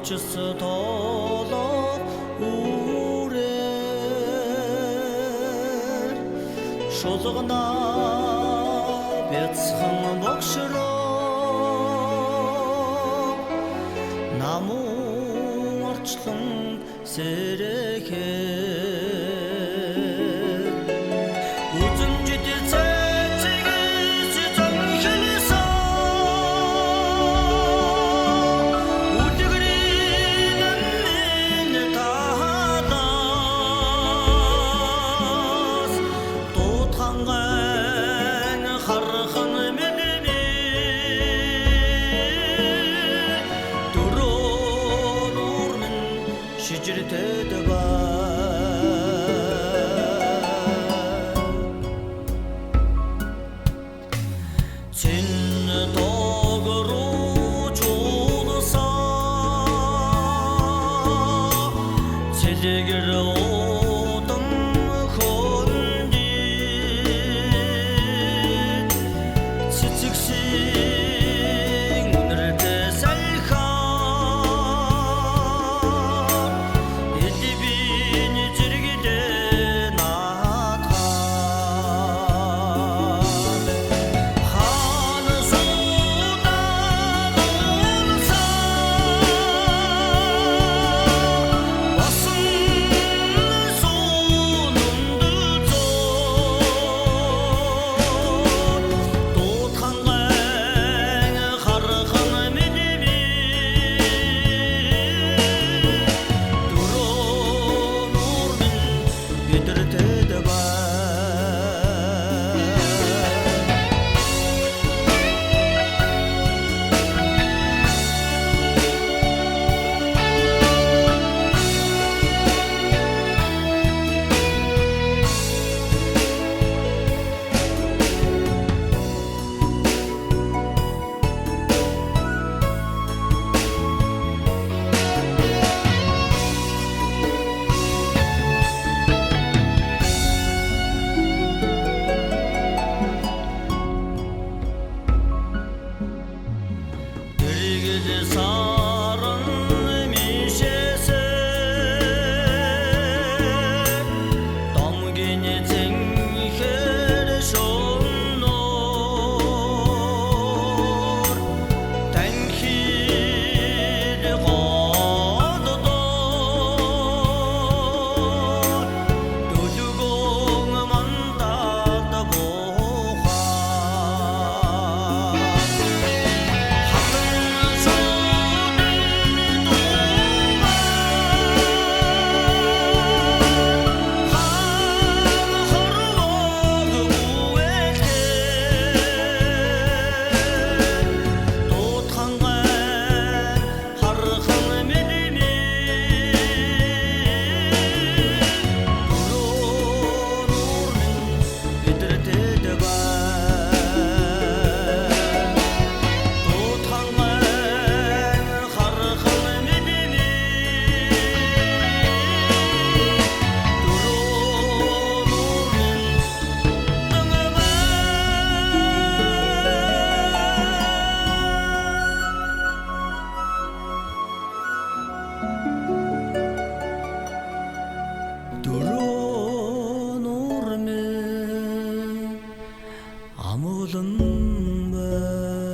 Орчс толог үрээр шулгана бяцхан богшроо намун орчлон сэрэхээ үзэмжит цэцгээс занхилсан үлгэрийн минь таалаас дуудханган хархан мэдний дөрөв нур минь шижиртэд ба Цэн тогруу чуулсан цэлгэр удам хөндөд цэцэгсийн үнэртэй салхиар элбийн зэрэглээ наадхаар хаан суудан унсан басан суунанд зөө дуудханган хархан мэдний дөрөв нур минь бидэртэд ба. Дэргэл саран мишээсээ домгийн зэнхэр шөнөөр танхил годдоо дөлгөөн мандад буухай хатан шүдэн дуугар хаан хорвоог гүйлтэй дуудханган хархан мэдний дөрөв нур минь бидэртэд ба. Дуудханган хархан мэдний дөрөв нур минь дөрөв нур минь амгалан бай.